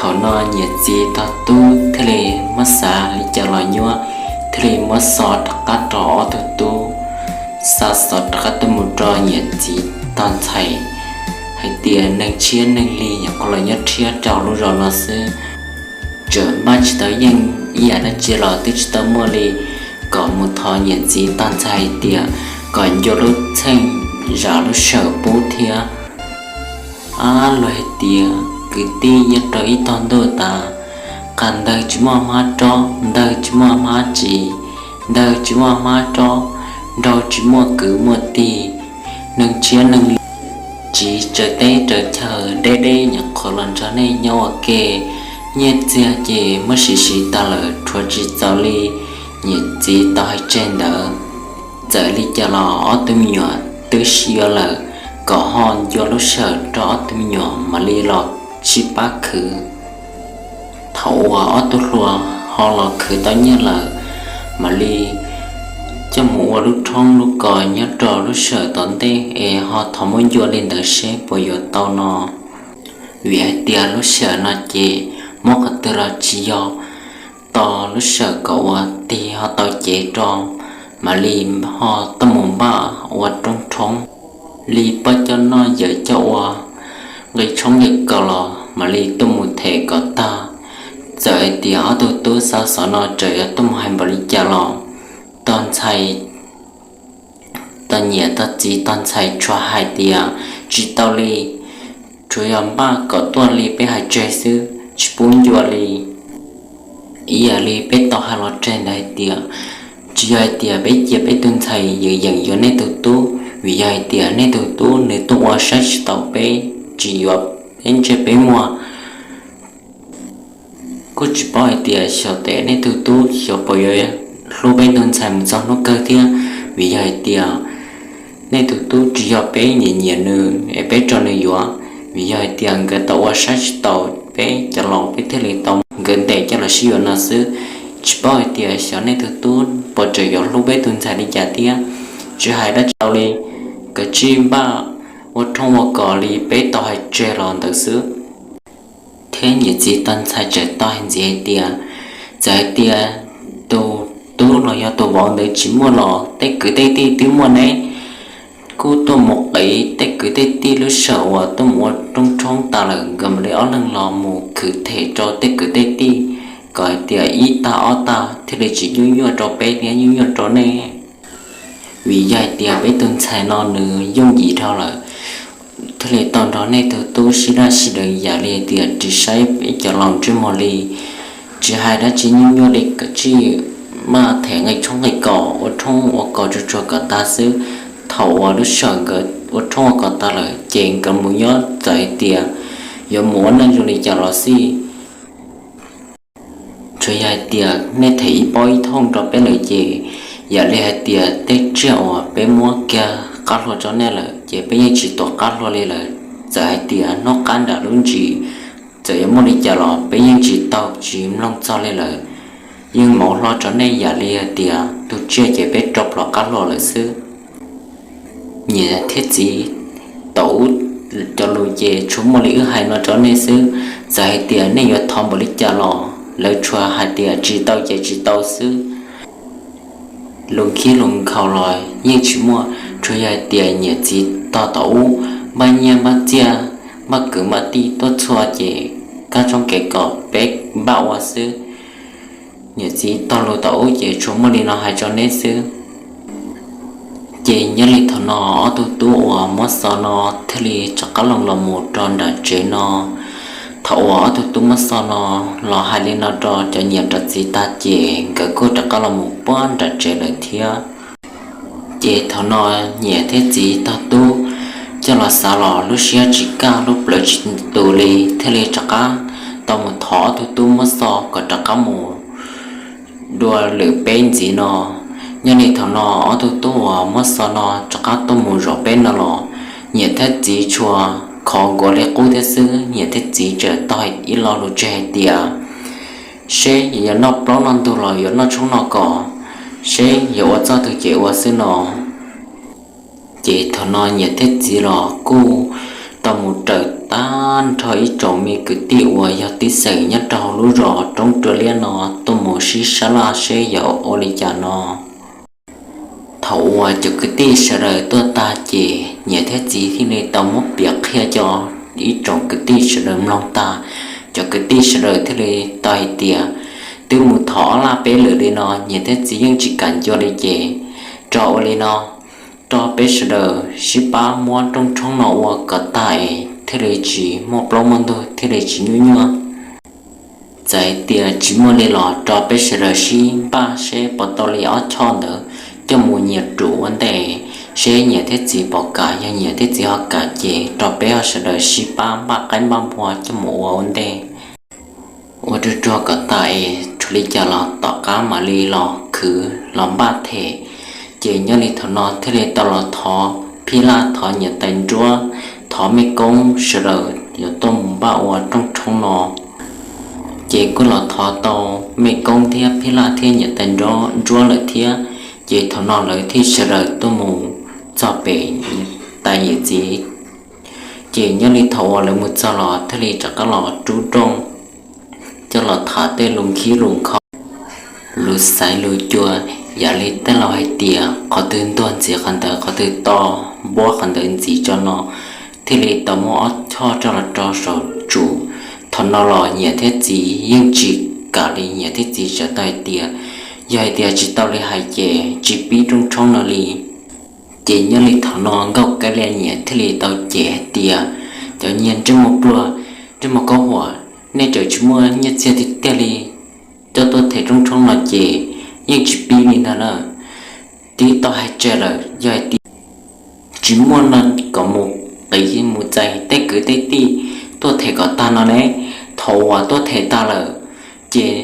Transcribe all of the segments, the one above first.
Thaum no niam txiv tog tub thiaj li muab xav li cas los nyuaj, thiaj li muab xov rov qab rau ob tug tub, xa xov rov qab tuaj mus rau niam txiv tog ntxhais hais tias neeg tshiab neeg li nyuam qhuav los nyob rhiab rau lub zos no xwb, tseem npaj tsis tau yeej ib yam dab tsi los twb tsis tau muaj li, kom mus thov niam txiv tog ntxhais hais tias kom ncua lub txheej zam lub sij hawm pub thiab. Ab, luag hais tias kwv tij nyob rau ib tog ntuj tas, qas ntawg tsis muaj hmab rob, ntawg tsis muaj hmab tsis, ntawg tsis muaj hmab rob, nraug tsis muaj kwv muaj tij, neeg tshiab neeg li, tsiv raws teb raws chaw deb deb nyuam qhuav los nrog nej nyob ua ke, nyiaj txiag ces muab siv siv tas lawm rhuav tsis txaus li, niam txiv tau hais tseg ntawd. Txawm li cas los ob tug me nyuam twb sib yuav lawm, kom ho ncua lub sij hawm rau ob tug me nyuam mam li los sib pab khwv. Thaum uas ob tug hluas ho los khwv tau nyiaj lawm, mam li coj mus ua lub roob lub kos nyob rau lub sij hawm tom ntej es ho thov muab ncua li ntawd seb puas yuav tau no. Vim hais tias lub sij hawm no ces muab qhov twg los tsis yog, tos lub sij hawm kom ua tig ho tau cev rau, mam li ho tuaj mus npaj ua roob roob li pab coj noj yawm coj ua, nqi tshoob nqi kos los mam li tuaj mus them kom tag. Txawm hais tias ob tug tub xa xov no tseem yuav tuaj mus hais npaum li cas los tog ntxhais, tog niam tog txiv tog ntxhais tsuas hais tias tsis tau li, tsuas yog npaj kom tuaj li peb hais tseg xwb, tsis pub ncua li. Ib yam li peb tau hais los tseg ntawd hais tias, tsis yog hais tias peb cia peb tus ntxhais yeem yeem yuav nej tus tub, vim yog hais tias nej tus tub nws tuaj ua saib tsis taus peb, tsis yuav peb ntsej peb muag. Kuj tsis paub hais tias xyov tes nej tus tub xyov puas yuav hlub peb tus ntxhais mus txog hnub kawg thiab, vim yog hais tias nej tus tub tsis yog peb nyiam nyiam nws es peb rau nws yuav, vim yog hais tias nkawd tau ua saib tsis taus peb cov laus peb thiaj li tau nkawd ntes coj los sib yuav no xwb. Tsis paub hais tias xyov nej tus tub puas tseem yuav hlub peb tus ntxhais li cas thiab. Tsis hais dab tsi tau li, kav tsij npaj ua roob ua kos li peb tau hais tseg los ntawd xwb. Thiab niam txiv tog ntxhais tseem tau hais ntxiv hais tias, txawm hais tias tus tub los yog tus vauv ntawd tsis muaj los tej kwv tej tij twb muaj ne, kuj tuaj mus qiv tej kwv tej tij lub sij hawm uas tuaj mus ua roob roob tas lawm nkawd mam li ob leeg los mus khwv them rau tej kwv tej tij, kom hais tias ib tag ob tag thiaj li tsis nyuaj nyuaj rau peb thiab nyuaj nyuaj rau nej. Vim yog hais tias peb tus ntxhais no nws yooj yim dhau lawm, thiaj li tau nrog nej tus tub sib daj sib deev yam li hais tias ris saib peb cov laus ntsej muag li. Tsis hais dab tsi nyuaj nyuaj li kav tsij maj them nqi tshoob nqi kos ua roob ua kos tsuag tsuag kom tag xwb. Thaum uas lub sij hawm nkawd ua roob ua kos tag lawm ces nkawd mus nyob txawm hais tias yuav mus ua neej zoo li cas los xij. Tsuas yog hais tias nej them ib pob ib thooj rau peb lawm ces yam li hais tias tej tsiaj uas peb muab kiag qab hlua rau nej lawm ces peb yeej tsis tuav qab hlua li lawm. Txawm hais tias hnub qab nram lub ntsis txawm yuav muaj li cas los peb yeej tsis taug tsis mloog txog li lawm. Yeej mauv hlo rau nej yam li hais tias tus tsiaj ces peb rau plhom qab hlua lawm xwb. Niam thiab txiv, thaum ub cov lus ces tsuas muaj li wb hais no rau nej xwb. Txawm hais tias nej yuav thov npaum li cas los lawv tsuas hais tias tsis tau ces tsis tau xwb. Lus khib lus nkhaus los yeej tsis muaj, tsuas yog hais tias niam txiv tog thaum ub npaj nyiaj npaj txiaj, npaj kwv npaj tij tuaj txhua ces kaj tshoob kev kom peb npaj ua xwb. Niam txiv tog lus thaum ub ces tsuas muaj li no hais rau neb xwb. Ces nyob li thaum no ob tug tub uas muab xov no thiaj li rov qab los los mus rau nram tsev no. Thaum uas ob tug tub muab xov no los hais li no rau cov niam rau txiv tag ces nkawd kuj rov qab los mus puag nram tsev lawm thiab. Ces thaum no niam thiab txiv tog tub coj los xav los lub siab tsis kaj lub plawv tsis tus li thiaj li rov qab tau mus thov ob tug tub muab xov kom rov qab mus dua lwm peb ntxiv no. Nyob li thaum no ob tug tub uas muab xov no rov qab tuaj mus zaum peb no los niam thiab txiv tsuas khov nkuav li qub thiab xwb. Niam thiab txiv tseem tau ib lo lus tseg hais tias seb yuav noj plaub noj ntug los yuav noj tshoob noj kos, seb yuav ua txoj twg ces ua xwb no. Ces thaum no niam thiab txiv los kuj tau mus raws tab nrog ib tsoom me kwv tij uas yog tib xeem nyob rau hauv lub zos roob rua liab no tuaj mus sib sab laj seb yuav ua li cas no. Thaum uas cov kwv tij sawv daws tuaj tag ces niam thiab txiv thiaj li tau muab piav qhia rau ib tsoom kwv tij sawv daws mloog tag. Cov kwv tij sawv daws thiaj li tau hais tias twb mus thov ob laj peb lwm li no niam thiab txiv yeej tsis kam ncua li ces rau ua li no, rau peb sawv daws sib pab muab rooj tshoob no ua kom tag es thiaj li tsis muaj plaub muaj ntug thiaj li tsis nyuaj nyuaj. Txawm tias tsis muaj li los rau peb sawv daws sib npaj seb puas tau li ob choj ntawd coj mus nyias ruam ua ntej, seb niam thiab txiv puas kam. Yog niam thiab txiv ho kam ces rau peb ho sawv daws sib pab npaj qaib npaj npua coj mus ua ua ntej. Ua ruag ruag kom tag es txhua li cas los tom qab mam li los khwv los npaj them. Ces nyob li thaum no thiaj li tau los thov phij laj, thov niam tais nruab, thov mej koob sawv daws yuav tuaj mus npaj ua rooj tshoob no. Ces kuj los thov tau mej koob thiab phij laj thiab niam tais nruab lawm thiab. Ces thaum no lawv thiaj sawv daws tuaj mus txog pem niam tais yawm txiv. Ces nyob li thaum uas lawv mus txog los thiaj li rov qab los rub rooj coj los tham tej lus khib lus nkhaus, lus xaiv lus cua, yam li tej laus hais tias qhov twg ntuag ntxiv qhov ntawd, qhov twg to npuab qhov ntawd ntxiv tso no, thiaj li tau muab ob choj coj los rau saum tsum. Thaum no los niam thiab txiv yeej tsis kam li, niam thiab txiv txawm tau hais tias yog hais tias tsis tau li hais ces tsis pib rooj tshoob no li. Ces nyob li thaum no Nkauj Kab Lia niam thiaj li tau cem hais tias, cov niag ntsej muag pluag, ntsej muag kaub huam, nej tseem tsis muaj nyiaj txiag tiag tiag li, coj tuaj them rooj tshoob no ces yeej tsis pib li ntag na. Twb tau hais tseg lawm, yog hais tias tsis muaj no kom mus qiv mus txais tej kwv tej tij tuaj them kom tag no ne. Thaum uas tuaj them tag lawm, ces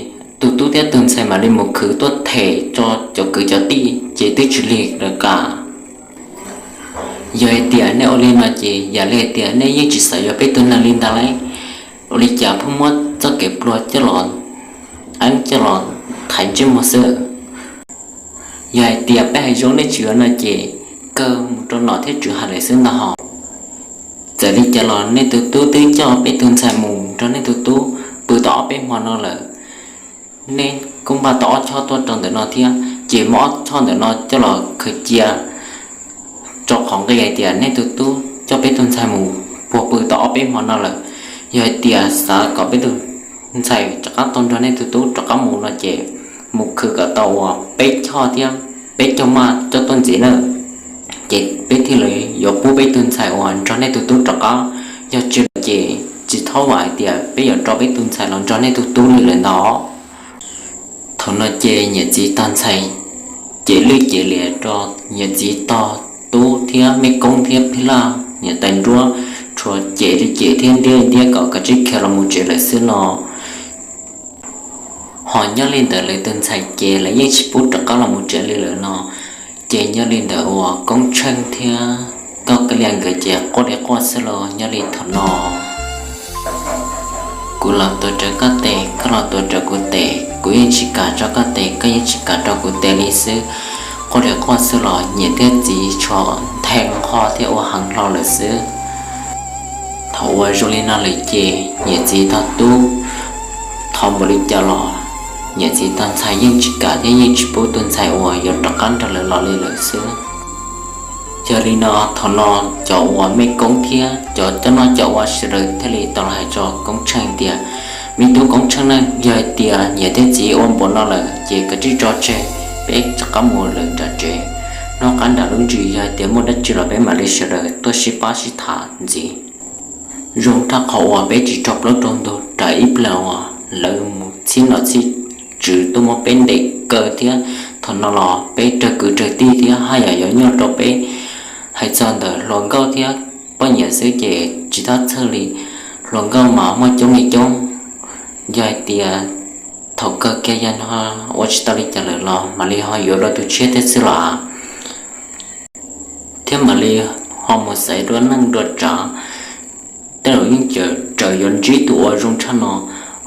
tus tub thiab tus ntxhais mam li mus khwv tuaj them rau cov kwv cov tij ces twb tsis lig lawm kam. Yog hais tias nej ua li no ces yam li hais tias nej yeej tsis xav yuav peb tus neeg li ntag lauj. Ua li cas pheej muab txoj kev pluag coj los, eeb coj los thaiv ntsej muag xwb. Yog hais tias peb hais zoo nej tsis yuav no ces kawg mus rau nom thiab tswv hais lawm xwb ntag hos. Txawm li cas los nej tus tub twb coj peb tus ntxhais mus nrog nej tus tub pw tau ob peb hmo no lawm. Nej kuj npaj tau ob choj tuaj rau ntawm no thiab, ces muab ob choj ntawm no coj los khaws cia rau qhov nqi hais tias nej tus tub coj peb tus ntxhais mus puag pw tau ob peb hmo no lawm. Yog hais tias xav kom peb tus ntxhais rov qab tau nrog nej tus tub rov qab mus no ces mus khwv kom tau uas peb choj thiab peb caug maj coj tuaj ntxiv na. Ces peb thiaj li yuav pub peb tus ntxhais uas nrog nej tus tub rov qab, yog tsis lawm ces tsis thaub vam hais tias peb yuav rau peb tus ntxhais los nrog nej tus tub li lawm ntag. Thaum no ces niam txiv tog ntxhais ces lwj cev lias rau niam txiv tog tub thiab mej koob thiab phij laj niam tais nruab, tsuas cem li cem thiab ntiab li ntiab kom kav tsij khiav los mus tsev lawm xwb no. Ho nyob li ntawd lawv tus ntxhais ces lawv yeej tsis pub rov qab los mus tsev li lawm no. Ces nyob li ntawd uas Koob Tsheej thiab Nkauj Kab Lia nkawd ces quaj li quaj xwb los nyob li thaum no. Kuv los tuav rawv koj tes, koj los tuav rawv kuv tes, kuv yeej tsis kam rau koj tes, koj yeej tsis kam rau kuv tes li xwb. Quaj li quaj xwb los niam thiab txiv tsuas nthe nqho thiab ua heev hlo lawm xwb. Thaum uas zoo li no lawm ces niam txiv tog tub thov npaum li cas los niam txiv tog ntxhais yeej tsis kam thiab yeej tsis pub tus ntxhais uas yuav rov qab nrog lawv los li lawm xwb. Yog li no thaum no cov uas mej koob thiab cov coj noj coj ua sawv daws thiaj li tau los hais rau Koob Tsheej tias, me tub Koob Tsheej ne, yog hais tias niam thiab txiv ua npaum no lawm ces kav tsij tso tseg, peb rov qab mus lawm nram tsev. Noj qab nram lub ntsis, yog hais tias muaj dab tsi los peb mam li sawv daws tuaj sib pab sib tham ntxiv. Zoo rau qhov uas peb tsis raug plaub raug ntug raws ib pliag uas lawv mus txhib nom txhib tswv tuaj muab peb ntes kaw thiab. Thaum no los peb raug kwv raug tij thiab haj yam yuav nyuaj rau peb. Hais txog ntawm hluas nkauj thiab poj niam xwb ces tsis tab txawj li, hluas nkauj mas muaj coob li coob. Yog hais tias thaum kawg kiag yog ua tsis tau li cas lawm los mam li ho yuav dua tus tshiab thiab xwb los thiab mam li ho mus xaiv dua neej dua tsav. Tej zaum yeej tseem yuav ntsib tus uas zoo tshaj no.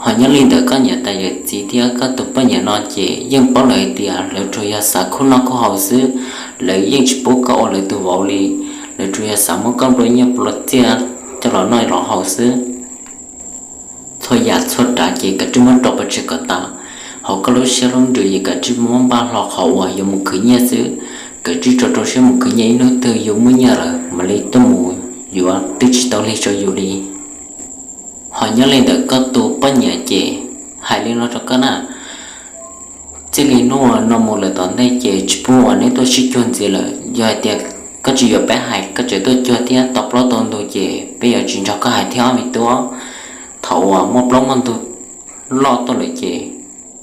Ho nyob li ntawm koj niam tais yawm txiv thiab koj tus poj niam no ces yeej paub lawm hais tias lawv tsuas yog xav khuj noj khuj haus xwb. Lawv yeej tsis pub koj ua lawv tus vauv li, lawv tsuas yog xav muab koj nplua nyiaj nplua txiaj coj los noj los haus xwb. txhua yam txhua tsav ces kav tsij muab rau pov tseg kom tas. Hauv koj lub siab lub ntsws ces kav tsij muab npaj hlo qhov uas yuav mus khwv nyiaj xwb. Kav tsij tso rau siab mus khwv nyiaj, ib hnub twg yus muaj nyiaj lawm mam li tuaj mus yuav, twb tsis tau lig rau yus li. Ho nyob li ntawm koj tus poj niam ces hais li no rau koj na, txij li hnub no mus lawm tom ntej ces tsis pub uas neb tuaj sib cuag ntxiv lawm. Yog hais tias koj tsis yuav peb hais, koj tseem tuaj cuag thiab tau plaub tau ntug ces peb yuav tsis nrog koj hais thiab ob me tub. Thaum uas muaj plaub muaj ntug loj tuaj lawm ces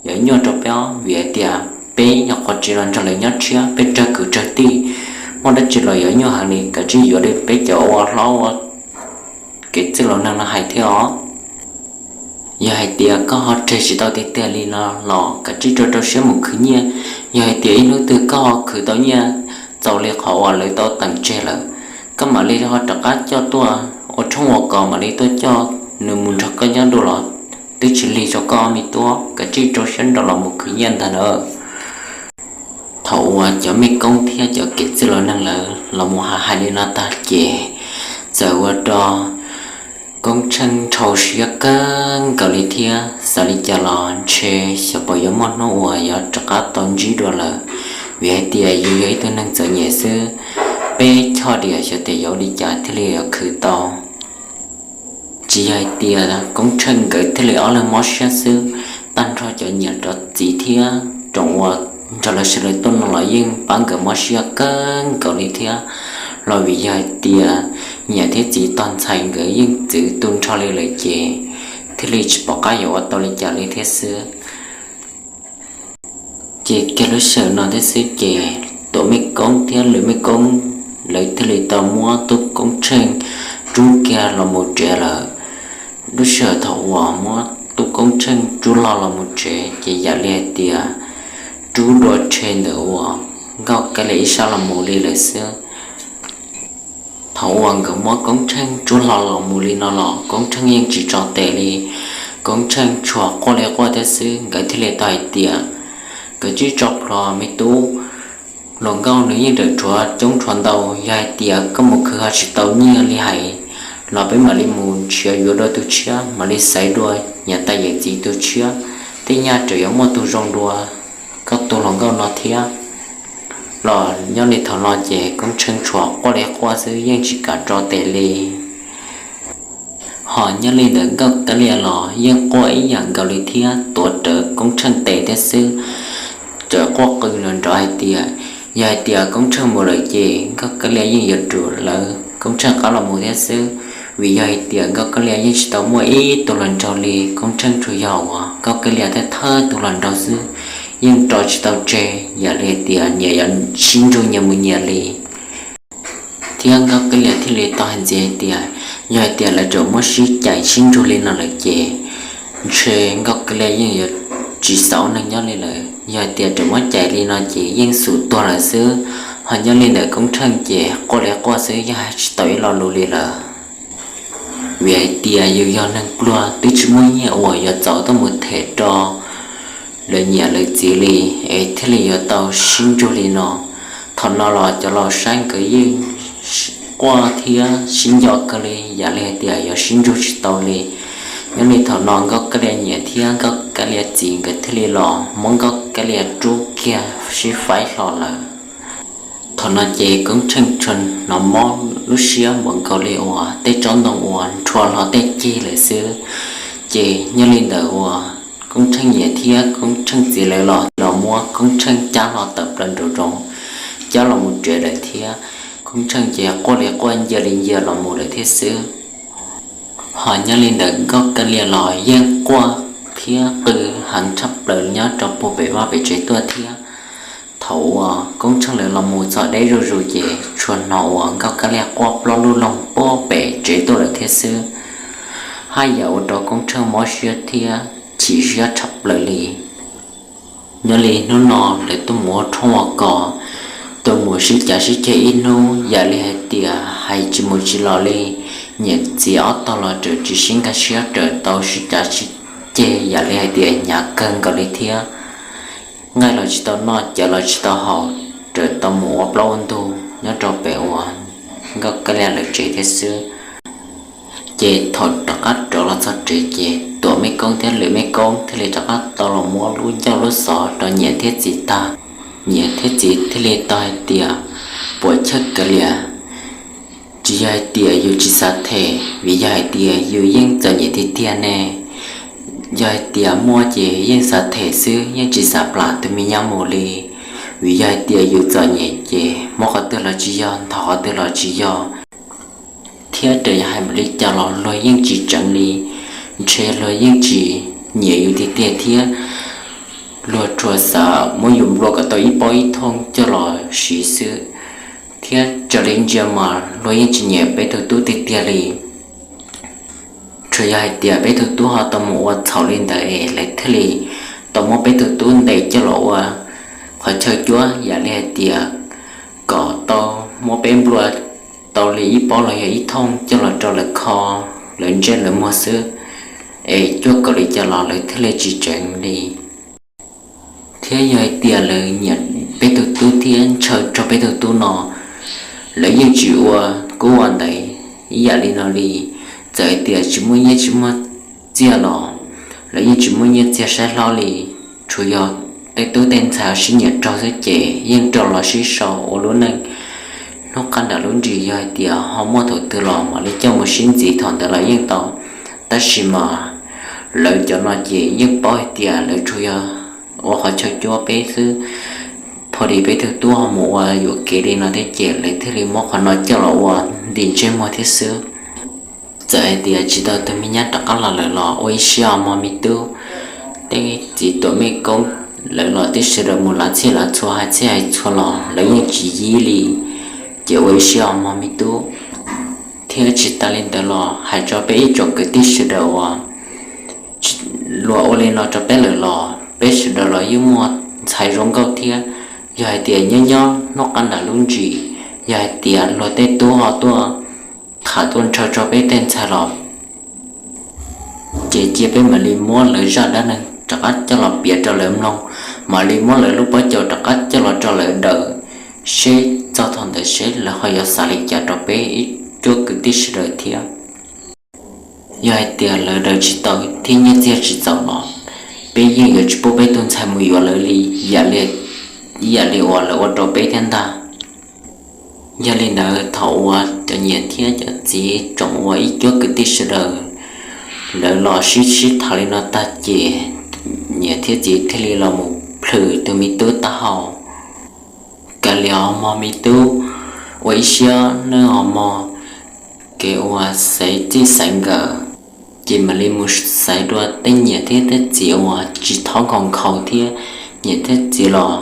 yuav nyuaj rau peb os, vim hais tias peb nyuam qhuav tsis los nrog lawv nyob tshiab, peb raug kwv raug tij, muaj dab tsi los yuav nyuaj heev li. Kav tsij yuav li peb cov uas hlob ua kev txwj laus neeg no hais thiab os. Yog hais tias koj ho tseg tsis tau tiag tiag li no los kav tsij rau rau siab mus khwv nyiaj. Yog hais tias ib hnub twg koj ho khwv tau nyiaj txaus li qhov uas lawv tau teem tseg lawm, koj mam li ho rov qab coj tuaj ua tshoob ua kos, mam li tuaj coj nws mus nrog koj nyob dua los twb tsis lig rau koj ob me tub. Kav tsij rau siab nrog los mus khwv nyiaj ntag na. Thaum uas cov mej koob thiab cov kev txwj laus neeg lawv los mus hais hais li no tag ces txawm ua rau Koob Tsheej nrhau siab kawg nkaus li thiab xav li cas los ntshe xyov puas yuav muaj hnub uas yuav rov qab tau ntsib dua lawm, vim hais tias yus yog ib tug neeg txom nyem xwb, peb choj diam xyov tias yuav ua li cas thiaj li yuav khwv tau. Tsis yog hais tias Koob Tsheej nkawd thiaj li ob leeg mob siab xwb, tag nrho cov niam cov txiv thiab tsoom uas nrog lawv sawv daws tuaj no los yeej pab nkawd mob siab kawg nkaus li thiab. Los vim yog hais tias niam thiab txiv tog ntxhais nkawd yeej txwv tu nrho li lawm ces thiaj li tsis pom qab yuav ua tau li cas li thiab xwb. Ces kiag lub sij hawm no thiab xwb ces tus mej koob thiab lwm mej koob lawv thiaj li tau muab tub Koob Tsheej rub kiag los mus tsev lawm. Lub sij hawm thaum uas muab tub Koob Tsheej rub hlo los mus tsev ces yam li hais tias rub dua tshe ntawm uas Nkauj Kab Lia ib sab los mus li lawm xwb. Thaum uas nkawd muab Koob Tsheej rub hlo los mus li no los Koob Tsheej yeej tsis tso tes li. Koob Tsheej tsuas quaj li quaj thiab xwb, nkawd thiaj li tau hais tias, Koj tsis tso plhuav me tub, hluas nkauj nws yeej rawm rhuav coob rhuav ntau, yog hais tias koj mus khwv ho tsis tau nyiaj li hais los peb mam li mus nrhiav yuav dua tus tshiab, mam li xaiv dua niam tais yawm txiv tus tshiab, tej nyaj tseem yuav muaj tus zoo dua koj tus hluas nkauj no thiab. Los nyob li thaum no ces Koob Tsheej tsuas quaj li quaj xwb yeej tsis kam tso tes li. Ho nyob li ntawm Nkauj Kab Lia los yeej quaj ib yam nkaus li thiab, tuav rawv Koob Tsheej tes thiab xwb, txawm quaj qw nrov nrov hais tias, yog hais tias Koob Tsheej mus lawm ces Nkauj Kab Lia yeej yuav rub lawv Koob Tsheej qab los mus thiab xwb, vim yog hais tias Nkauj Kab Lia yeej tsis tau muaj ib tug hluas nraug li, Koob Tsheej tsuas yog uas Nkauj Kab Lia thawj thawj tus hluas nraug xwb, yeej rau tsis tau tseg, yam li hais tias nyias yuav sib ntsug nyias mus nyias li. Thiab Nkauj Kab Lia thiaj li tau hais ntxiv hais tias, yog hais tias lawv tseem muab sib cais sib ntsug li no lawm ces ntshe Nkauj Kab Lia yeej yuav tsis xav ua neeg nyob li lawm, yog hais tias tseem muab cais li no ces yeej xum tuag lawm xwb. Ho nyob li ntawm Koob Tsheej ces quaj li quaj xwb yeej hais tsis tau ib lo lus li lawm. Vim hais tias yus yog neeg pluag twb tsis muaj nyiaj uas yuav txaus tuaj mus them rau lawv niam lawv txiv li, es thiaj li yuav tau sib ntsug li no. Thaum no los cov laus saib nkawd yeej quaj thiab sib nco kawg li, yam li hais tias yuav sib ntsug tsis tau li. Nyob li thaum no Nkauj Kab Lia niam thiab Nkauj Kab Lia txiv nkawd thiaj li los muab Nkauj Kab Lia rub kiag sib faib hlo lawm. Thaum no ces Koob Tsheej tsuas hnov mob lub siab npaum nkaus li uas tej tsob ntoo uas nrhua hlo tej ceg lawm xwb. Ces nyob li ntawd uas Koob Tsheej niam thiab Koob Tsheej txiv lawv los los muab Koob Tsheej cab hlo tawm plaws nraum zoov, cab los mus tsev lawm thiab. Koob Tsheej ces quaj li quaj ncia li ncia los mus lawm thiab xwb. Ho nyob li ntawd Nkauj Kab Lia los yeej quaj thiab qw heev tshaj plaws nyob rau puag pem vaj pem tsev tuaj thiab. Thaum uas Koob Tsheej lawv los mus txog deb zuj zus ces tsuas hnov uas Nkauj Kab Lia quaj plaub lub loog puag pem tsev tuaj lawm thiab xwb. Haj yam ua rau Koob Tsheej mob siab thiab chim siab tshaj plaws li. Nyob li hnub no lawv tuaj mus ua tshoob ua kos, tuaj mus sib cav sib ceg ib hnub, yam li hais tias hais tsis mus tsis los li. Niam txiv ob tog los tseem tsis sib nkag siab, tseem tau sib cav sib ceg yam li hais tias hnyav kawg nkaus li thiab. Nqaij los tsis tau noj, cawv los tsis tau haus, tseem tau mus ua plaub ua ntug nyob rau pem uas Nkauj Kab Lia lawv tsev thiab xwb. Ces thaum rov qab rov los txog tsev ces tuam mej koob thiab lwm mej koob thiaj li rov qab tau los muab lub ncauj lub xov rau niam thiab txiv tag. Niam thiab txiv thiaj li tau hais tias, puas chawj kav liam, tsis yog hais tias yus tsis xav them, vim yog hais tias yus yeej txom nyem tiag tiag ne. Yog hais tias muaj ces yeej xav them xwb, yeej tsis xav plam tus me nyab mus li. Vim yog hais tias yus txom nyem ces muab qhov twg los tsis yog, nthos qhov twg los tsis yog, thiab raws yog hais mam li cas los luag yeej tsis tseev li, ntshe luag yeej tsis nyiam yus tiag tiag thiab. Luag tsuas xav muab yus nplua kom tau ib pob ib thooj coj los siv xwb, thiab raws li ntsia mas luag yeej tsis nyiam peb tug tub tiag tiag li. Tsuas yog hais tias peb tug tub ho tau mus ua txhaum li ntawd es lawv thiaj li tau muab peb tug tub ntes coj los ua qhov chaw cuab yam li hais tias kom tau muab peb nplua tau li ib pob los yog ib thooj coj los rau lawv kho, lawv ntsej lawv muag xwb, es cuaj kaum li cas los lawv thiaj li tsis tseev li. Thiab yog hais tias lawv nyiam peb tug tub thiab ntshaw rau peb tug tub no, lawv yeej tsis ua kub ua ntaiv ib yam li no li. Txawm hais tias tsis muaj nyiaj tsis muaj txiaj los lawv yeej tsis muaj nyiaj txiag saib hlob li. Tsuas yog tej tub tej ntxhais sib nyiam raug xwb ces yeej raug los sib sau ua lub neej. Hnub qab nram lub ntsis yog hais tias ho muaj thaum twg los mam li coj mus sib ntxiv thaum ntawd los yeej tau. Tab sis mas lawv cov no ces yeej paub hais tias lawv tsuas yog ua qhov chaw cuab peb xwb. Pho dis peb tug tub ho mus ua yuam kev li no thiab ces lawv thiaj li muab qhov no coj los ua ntim ntsej muag thiab xwb. Txawm hais tias tsis tau tus me nyab rov qab los lawm los ua ib siab os mog me tub. Tej txiv tuam mej koob lawv los tej sawv daws mus lav txhij lav txhua hais txhij hais txhua los lawv yeej tsis yib li. Ces ua ib siab os mog me tub. Thiab tsis tas li ntawd los hais rau peb ib tsoom kwv tij sawv daws uas luag ua li no rau peb lawm los peb sawv daws los yeej muaj ntxhais zoo nkauj thiab. Yog hais tias nyob nyob hnub qab nram lub ntsis, yog hais tias luag tej tub ho tuaj tham tuaj ntshaw rau peb tej ntxhais los ces cia peb mam li muab lawv zaj dab neeg rov qab coj los piav rau lawv mloog, mam li muab lawv lub pob caus rov qab coj los rau lawv daws, seb txog thaum ntawd seb lawv ho yuav xav li cas rau peb ib cuab kwv tij sawv daws thiab. Yog hais tias lawv daws tsis tau thiab nyiaj txiag tsis txaus los peb yeej yuav tsis pub peb tug ntxhais mus yuav lawv li, yam li, yam li uas lawv ua rau peb thiab ntag. Yog li ntawd thaum uas cov niam thiab cov txiv tsoom uas ib cuab kwv tij sawv daws lawv los sib sib tham li no tag ces niam thiab txiv thiaj li los mus plhws tus me tub taub hau. Kav liam os mog me tub, ua ib siab nawb os mog, kev uas xaiv txij xaiv nkawm. Ces mam li mus xaiv dua tej niam thiab tej txiv uas tsis txhob nkhaus nkhaus thiab, niam thiab txiv los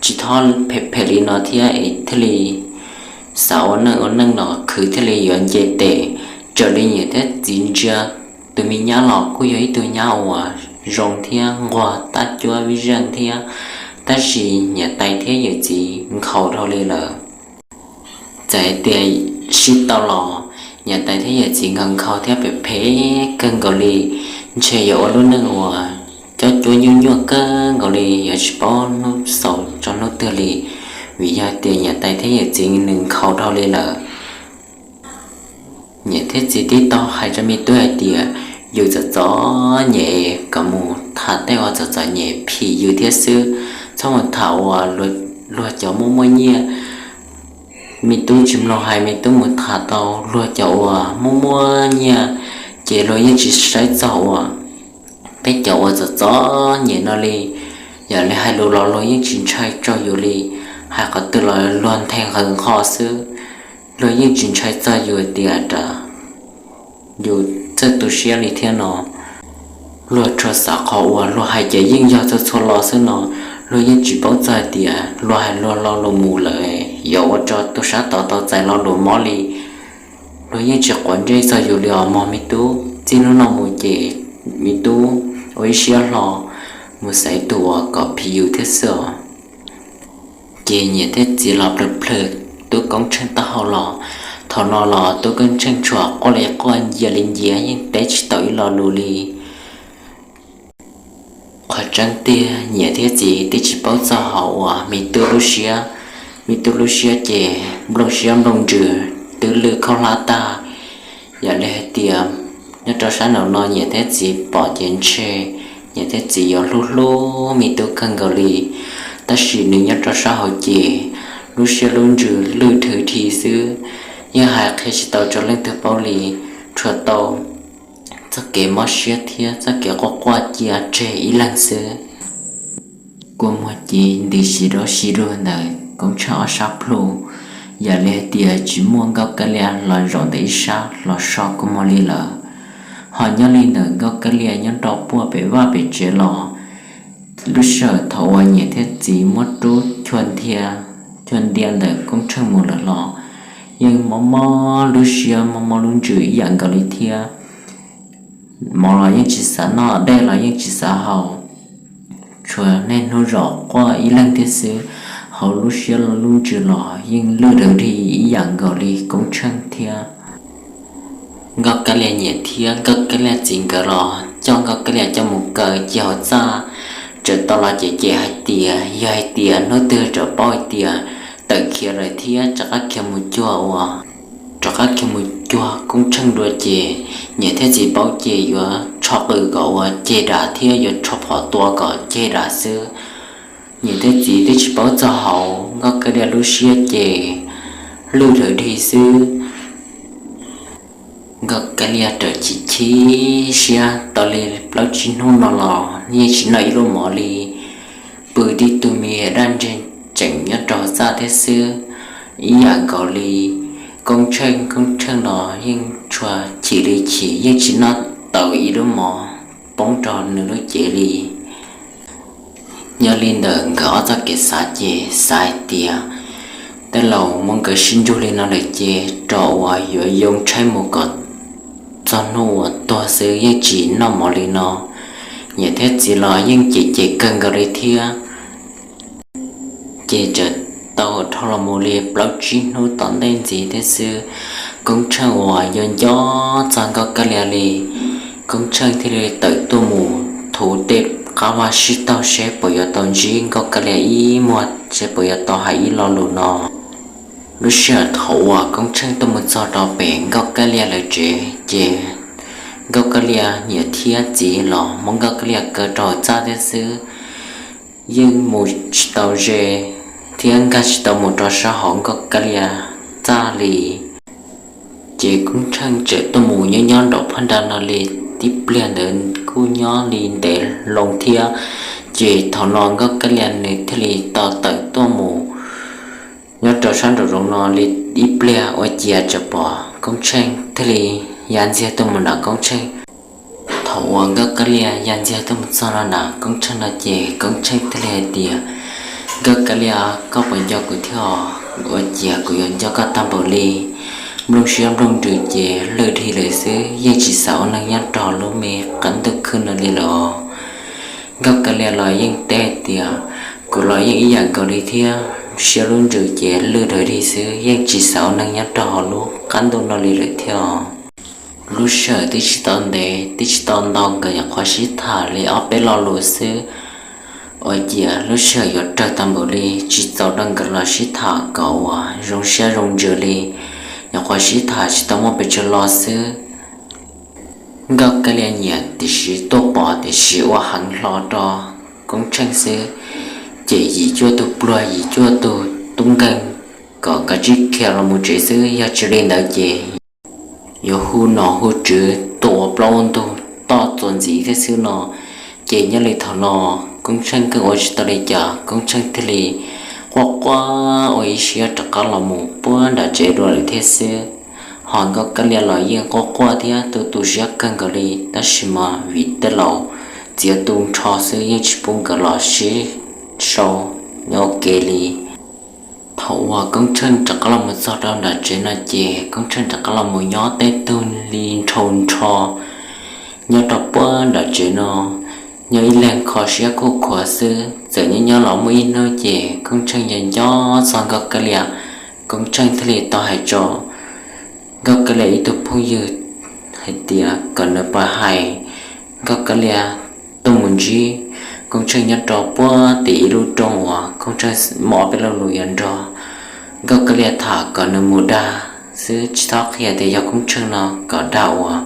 tsis txhob phem phem li no thiab es thiaj li xav ua neej ua neej los khwv thiaj li yuav nce tes. Raws li niam thiab txiv ntsia, tus me nyab los kuj yog ib tug nyab uas zoo thiab nquag tab cuab vij zeej thiab, tab sis niam tais thiab yawm txiv nkhaus dhau li lawm. Txawm hais tias sib tau los niam tais thiab yawm txiv nkhaus nkhaus thiab phem phem kawg nkaus li, ntshe yuav ua lub neej uas cob cuab nyuaj nyuaj kawg nkaus li, yuav tsis paub hnub xaus tso hnub twg li, vim yog tias niam tais thiab yawm txiv nws nkhaus dhau li lawm. Niam thiab txiv tib tau hais rau me tub hais tias, yus txom txom nyem kom mus tham tej uas txom txom nyem phim yus thiab xwb, txhob mus tham uas luag cov muaj muaj nyiaj. Me tub tsis mloog hais, me tub mus tham tau luag cov uas muaj muaj nyiaj, ces luag yeej tsis saib txog uas peb cov uas txom txom nyem no li. Yam li hais lus los luag yeej tsis ntshai rau yus li, hais qhov twg los luag nthe nqhawv nqho xwb. Luag yeej tsis ntshai txog yus tias yus txawj tu siab li thiab no. Luag tsuas xav qhov uas luag hais ces yeej yog txhua txhua lo xwb no. Luag yeej tsis paub txog hais tias luag hais luag lo lus mus lawm yuav ua rau tus sab tod tau txais lo lus mob li. Luag yeej tsis quav ntsej txog yus li os mog me tub. Txij hnub no mus ces me tub ua ib siab hlo mus xaiv tus uas kom phim yus thiab xwb os. Ces niam thiab txiv los plhws plhws tub Koob Tsheej taub hau los. Thaum no los tub Koob Tsheej tsuas quaj li quaj ncia li ncia yeej teb tsis tau ib lo lus li. Qhov tseeb tiag niam thiab txiv twb tsis paub txog hauv uas me tub lub siab. Me tub lub siab ces nplooj siab nplooj ntsws twb lwj khaub hlab tag. Yam li hais tias Nyob rau sab nraum no niam thiab txiv pom ces ntshe niam thiab txiv yuav hlub hlub me tub kawg nkaus li. Tab sis nws nyob rau sab hauv ces lub siab lub ntsws lwj dhwv dhi xwb, yeej hais qhia tsis tau rau leej twg paub li, tshuav tau txoj kev mob siab thiab txoj kev quaj quaj cia tseg ib leeg xwb. Kua muag ces nti si rau si rau ntawm Koob Tsheej ob sab plhu, yam li hais tias tsis muaj Nkauj Kab Lia los zaum ntawm ib sab los so kua muag li lawm. Ho nyob li ntawm Nkauj Kab Lia nyob rau puag pem vaj pem tsev los, lub sij hawm thaum uas niam thiab txiv muab rub chua ntia ntawm Koob Tsheej mus lawm los, yeej mob mob lub siab mob mob lub ntsws ib yam nkaus li thiab. Mov los yeej tsis xav noj, dej los yeej tsis xav haus, tshuav niaj hnub zov quaj ib leeg thiab xwb. Hauv lub siab lub ntsws los yeej lwj dhwv dhi ib yam nkaus li Koob Tsheej thiab Nkauj Kab Lia niam thiab Nkauj Kab Lia txiv nkawd los coj Nkauj Kab Lia coj mus kaw cia hauv txaj. Txawm tau los cem cem hais tias yog hais tias hnub twg rov paub hais tias tawm khiav lawm thiab rov qab khiav mus cuag ua, rov qab khiav mus cuag Koob Tsheej dua ces niam thiab txiv paub ces yuav tsho qws kom ua ceg dam thiab yuav tsho phom tua kom ceg dam xwb. Niam thiab txiv twb tsis paub txog hauv Nkauj Kab Lia lub siab ces lwj dhwv dhi xwb. Nkauj Kab Lia rawm chim chim siab tau li plaub tsib hnub no los yeej tsis noj ib lub mov li, pw tib tug me daj ntseg tseem nyob rau txaj thiab xwb. Ib yam nkaus li Koob Tsheej, Koob Tsheej los yeej tshua chim li chim yeej tsis noj tau ib lub mov poob rau nws lub cev li. Nyob li ntawm nkawd ob txoj kev xav ces xav hais tias tej laus muab nkawd sib ntsug li no lawm ces rau uas yuav yoo tshaib mus kom txog hnub uas tuag xwb yeej tsis noj mov li no. Niam thiab txiv los yeej cem cem kawg nkaus li thiab. Ces txawm tau dhau los mus li plaub tsib hnub tom ntej ntxiv thiab xwb, Koob Tsheej uas yuav nco txog Nkauj Kab Lia li, Koob Tsheej thiaj li tawm tuaj mus thuv tej qab vaj sib taug seb puas yuav tau ntsib Nkauj Kab Lia ib muag seb puas yuav tau hais ib lo lus no. Lub sij hawm thaum uas Koob Tsheej tuaj mus txog rau pem Nkauj Kab Lia lawv tsev ces Nkauj Kab Lia niam thiab txiv los muab Nkauj Kab Lia kaw rau txaj thiab xwb, yeej mus tsis tau ze thiab nkag tsis tau mus rau sab hauv Nkauj Kab Lia txaj li. Ces Koob Tsheej txawm tuaj mus nyob nyob nraum phab nra no li, tib pliag ntawd kuj nyob li ntev loo thiab. Ces thaum no Nkauj Kab Lia nws thiaj li tau tawm tuaj mus nyob rau sab nraum zoov no li ib pliag ua ciav tsaws pom Koob Tsheej thiaj li ya ntxiag tuaj mus nram Koob Tsheej. Thaum uas Nkauj Kab Lia ya ntxiag tuaj mus txog no nram Koob Tsheej no ces Koob Tsheej thiaj li hais tias, Nkauj Kab Lia, koj puas nco kuv thiab os? Ua ciav kuv yuav nco koj tag npaum li. Nplooj siab nplooj ntsws ces lwj dhi lawm xwb, yeej tsis xav ua neeg nyob rau lub me qab ntuj khwb no li lawm. Nkauj Kab Lia los yeej teb hais tias, kuv los yeej ib yam nkaus li thiab, siab lub ntsws ces lwj dawv dhi xwb, yeej tsis xav ua neeg nyob rau hauv lub qab ntuj no li lawm thiab. Lub sij hawm twb tsis tau ntev twb tsis tau ntau nkawd nyuam qhuav sib tham li ob peb lo lus xwb, ua ciav lub sij hawm yuav raws tag npaum li, tsis txaus rau nkawd los sib tham kom uas zoo siab zoo ntsws li. Nyuam qhuav sib tham tsis tau muaj pes tsawg lo xwb, Nkauj Kab Lia nyiam tiam sis tuaj pom tiam sis ua heev hlo rau Koob Tsheej xwb, ces yim cuaj tug pluag yim cuaj tug tub nkeeg kom kav tsij khiav los mus tsev xwb, yog tsis li ntawd ces yuav hu nom hu tswv tua ua plaub ua ntug toj txuas ntxiv thiab xwb no. Ces nyob li thaum no Koob Tsheej kuj ua tsis tau li cas, Koob Tsheej thiaj li quaj quaj ua ib siab rov qab los mus puag nram tsev dua lawm thiab xwb. Ho Nkauj Kab Lia los yeej quaj quaj thiab tu tu siab kawg nkaus li, tab sis mas vim tej laus txiav tu nrho xwb yeej tsis pub nkawd los sib sau nyob ua ke li. Thaum uas Koob Tsheej rov qab los mus txog rau nram tsev no ces Koob Tsheej rov qab los mus nyob tej tug li nrhau nrho nyob rau puag nram tsev no, nyob ib leeg kho siab kuj khuav xwb. Txawm nyob nyob los muaj ib hnub ces Koob Tsheej nco nco txog Nkauj Kab Lia, Koob Tsheej thiaj li tau hais rau Nkauj Kab Lia ib tug phooj ywg hais tias kom nws pab hais Nkauj Kab Lia tuaj mus ntsib Koob Tsheej nyob rau puag tim ib lub rooj uas Koob Tsheej muaj ob peb lo lus yuav nrog Nkauj Kab Lia tham kom nws mus dag xwb, tsis txhob qhia tias yog Koob Tsheej no, kom dag uas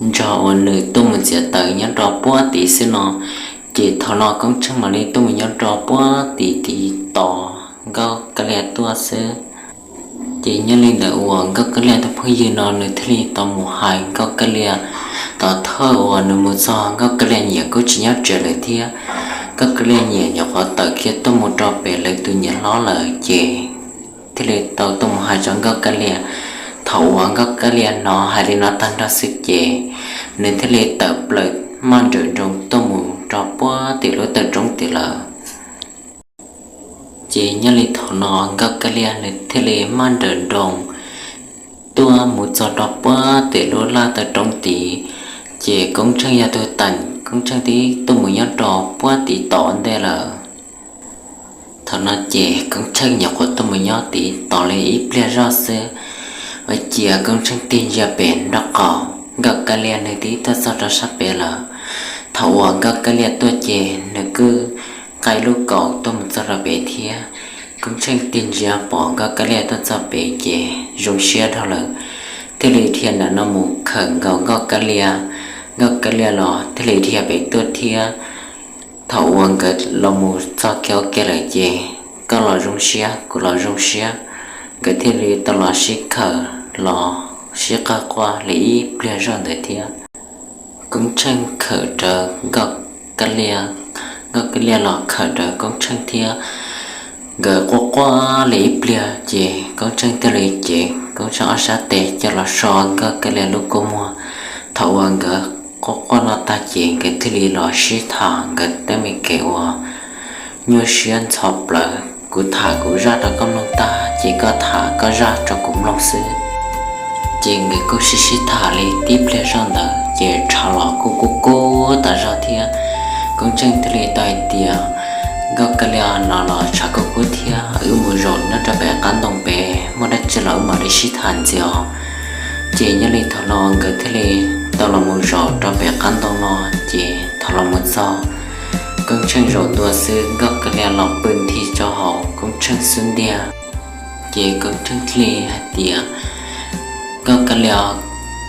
nrog uas nws tuaj mus txiav taws nyob rau puag tid xwb no. Ces thaum no Koob Tsheej mam li tuaj mus nyob rau puag tid tiv tos Nkauj Kab Liaj tuaj xwb. Ces nyob li ntawd uas Nkauj Kab Liaj tus phooj ywg no nws thiaj li tau mus hais Nkauj Kab Liaj. Tom thawj uas nws mus txog Nkauj Kab Liaj niam kuj tsis nyob tsev lawm thiab. Nkauj Kab Liaj niam nyuam qhuav tawm kiag tuaj mus rau pem lawv tus niam hlob lawm ces thiaj li tau tuaj mus hais rau Nkauj Kab Liaj. Thaum uas Nkauj Kab Liaj hnov hais li no tag nrho xwb ces nws thiaj li tawm plaws maj nrawm nroos tuaj mus rau puag tim lub tawm roob tid lawm. Ces nyob li thaum no Nkauj Kab Liaj nws thiaj li maj nrawm nroos tuaj mus txog rau puag tim lub laj tawm roob tid. Ces Koob Tsheej yog tus teem Koob Tsheej tib tuaj mus nyob rau puag tid tom ntej lawm. Thaum no ces Koob Tsheej nyuam qhuav tuaj mus nyob tid tos li ib pliag zoj xwb, ua ciav Koob Tsheej tig ntsia pem nraub qaum Nkauj Kab Liaj nws tib tuaj txog rau sab pem lawm. Thaum uas Nkauj Kab Liaj tuaj ces nws kuj qaij lub kaus tuaj mus txog rau pem thiab. Koob Tsheej tig ntsia pom Nkauj Kab Liaj tuaj txog pem ces zoo siab dhau lawm, thiaj li dhia ntawm no mus khawm nkaus Nkauj Kab Liaj. Nkauj Kab Liaj los thiaj li dhia pem tuaj thiab. Thaum uas nkawd los mus txog kiag ua ke lawm ces koj los zoo siab kuv los zoo siab, nkawd thiaj li tau los sib khawm los sib qawg quaj li ib pliag zoj ntawd thiab. Koob Tsheej khawm rawv Nkauj Kab Liaj, Nkauj Kab Liaj los khawm rawv Koob Tsheej thiab. Nkawd quaj quaj li ib pliag ces Koob Tsheej thiaj li cev Koob Tsheej ob sab tes coj los so Nkauj Kab Liaj lub kua muag. Thaum uas nkawd quaj quaj no tag ces nkawd thiaj li los sib tham nkawd teeb me kev uas nyuaj siab ntxhov plawv, kuv tham kuv zaj rau koj mloog tag ces koj tham koj zaj rau kuv mloog xwb. Ces nkawd kuj sib sib tham li tib pliag zoj ntawd ces tshav los kuj kub kub tas zog thiab. Koob Tsheej thiaj li tau hais tias, Nkauj Kab Liaj, no los tshav kuj kub thiab, wb mus zaum nyob rau pem qab ntoo pem, muaj dab tsi los wb mam li sib tham ntxiv os. Ces nyob li thaum no nkawd thiaj li tau los mus zaum rau pem qab ntoo no. Ces thaum los mus txog, Koob Tsheej zaum ntua xwb Nkauj Kab Liaj los pw nthi rau hauv Koob Tsheej xub ntiag. Ces Koob Tsheej thiaj li hais tias, Nkauj Kab Liaj,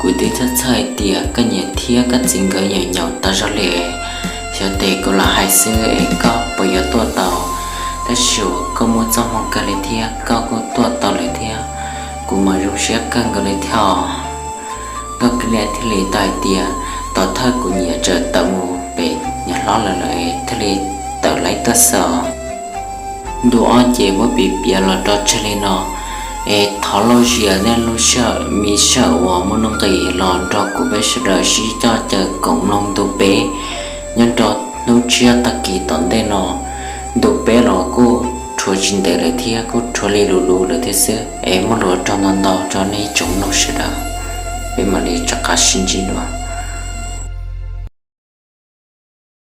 kuv twb txhawj txhawj hais tias koj niam thiab koj txiv nkawd nyaum nyaum tas zog li, xyov tes kuv lam hais xwb es koj puas yuav tuaj tau. Tab sis uas koj muaj txoj hmoo kawg li thiab koj kuj tuaj tau lawm thiab, kuv mas zoo siab kawg nkaus li thiab os. Nkauj Kab Liaj thiaj li tau hais tias, tom thawj kuv niam txawm tawm mus pem niam hlob lawm lawm thiaj li tawm lawv tuaj xwb. Ntu ob ces muab piav piav los rau tseg li no, es thov lauj zias nej lub sij hawm me sij hawm uas muaj nuj nqis los nrog kuv peb sawv daws sib coj caw koom mloog ntu peb nyob rau hnub tshiab tag kis tom ntej no. Ntu peb los kuj rhuav tsis ntev lawm thiab kuj rhuav li luv luv lawm thiab xwb, es muaj lus rau ntau ntau rau nej tsoom mloog sawv daws. Peb mam li rov qab sib ntsib dua.